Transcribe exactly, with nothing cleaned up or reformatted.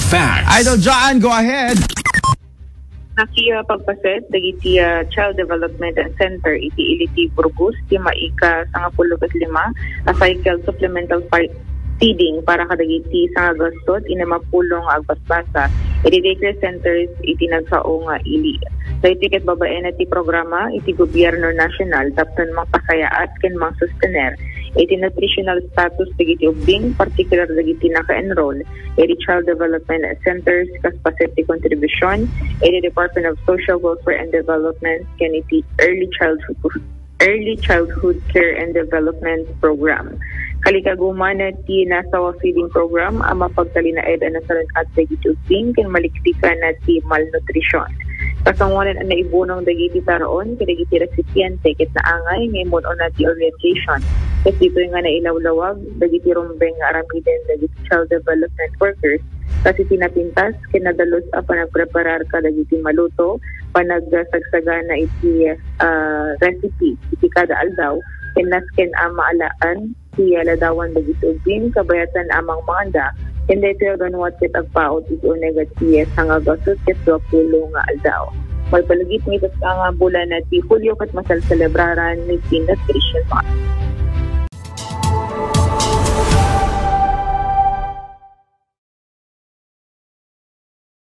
Facts. Idol John, go ahead. Nakiya pagpaset dagiti ah, Child Development Center iti Ili ti Burgos ti maika sangapulo ket lima a cycle supplemental fi- feeding para kadagiti sangagasut inam a pulo nga agbasbasa iti daycare centers iti nagsao nga ili. Daytoy ket babaen ti programa iti gobyerno nasional tapno mangpasayaat ken mangsustener iti nutritional status dagiti ubbing, partikular dagiti naka-enroll iti Child Development Centers kas paset ti kontribusyon iti Department of Social Welfare and Development ken iti Early Childhood Early Childhood Care and Development Program. Kalikagumana ti nasawa feeding program a mapagtalinaed a nasalun-at dagiti ubbing ken maliktikan ti malnutrisyon. Kasangoanan a naibunong dagiti taraon kadagiti resipiente ket naangay nga immun-una ti orientation. Ket ditoy nga nailawlawag dagiti rumbeng nga aramiden dagiti child development workers kas iti napintas ken nadalus a panagpreparar kadagiti maluto, panagsagsagana iti ah, recipe iti kada aldaw, ken nasken a maalaan ti ladawan dagiti ubbing kabayatan a mangmanganda, ken daytoy a ganuat ket agpaut iti uneg a ti sangagasut ket duapulo nga aldaw. Malpalagip nga ita nga bulan ti Hulyo ket masalselebraran iti Nutrition Month.